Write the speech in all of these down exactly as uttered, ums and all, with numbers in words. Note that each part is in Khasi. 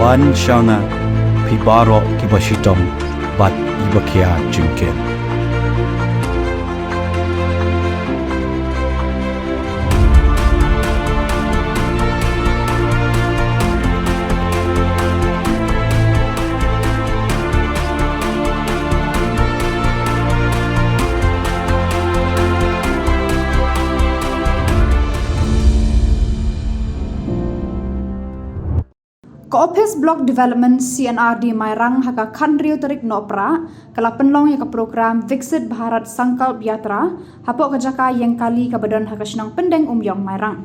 Wan sha nga, phi baroh kiba shitom bad kiba khia jingkit. Ka Office Block Development C and R D Mairang ha ka khathynriew tarik Nohprah ka la pynlong ïa ka program Viksit Bharat Sankalp Yatra hapoh ka jaka ïeng kali kaba don ha ka shnong Pyndengumiong Mairang.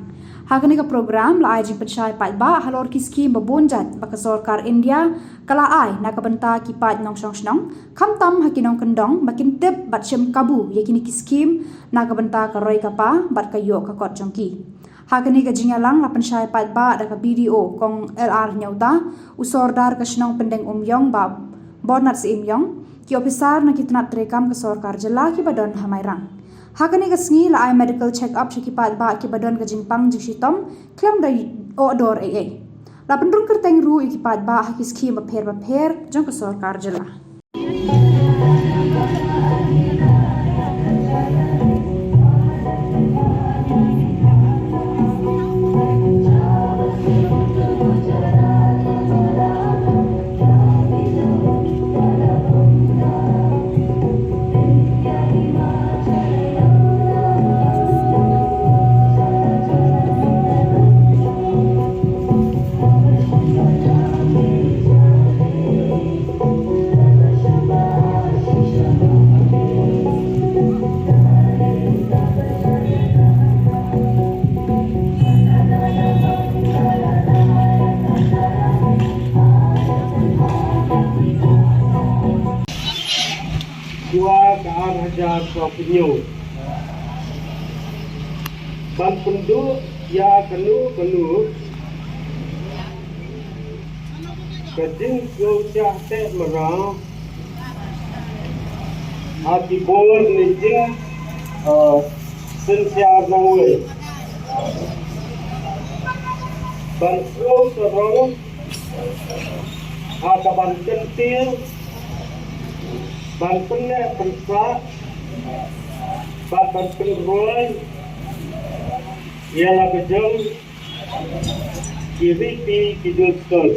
Ha kane ka program la ai jingpynshai paidbah halor ki skhim ba bun jait ba ka sorkar India ka la ai na ka bynta ki paid nongshong shnong, khamtam ha ki nongkyndong ba kin tip bad shim kabu ïa kine ki skhim na ka bynta ka roi ka par bad ka ïoh ka kot jong ki. Ha kane ka jingïalang la pynshai paidbah da ka B D O Kong L R Hynñiewta, u sordar ka shnong Pyndengumiong Bah Bornat Syiemiong, ki ophisar na ki tnat treikam ka sorkar jylla kiba don ha Mairang. Ha kane ka sngi la ai medical check up sha ki paidbah kiba don ka jingpang jingshitom khlem da ïoh dor ei ei. La pynrung kyrteng ruh ïa ki paidbah ha ki skhim bapher bapher jong ka sorkar jylla. Shuwa ka ar hajar sawphew hynñiew, ban pynduh ïa kano kano ka jingsngewsih teh mraw ha ki bor ne jing, eh, synshar nongwei, ban sngewsarong ha ka ban kyntiew, ban pynneh pynsah bad ban pynroi ïa la ka jong ki riti ki duskut.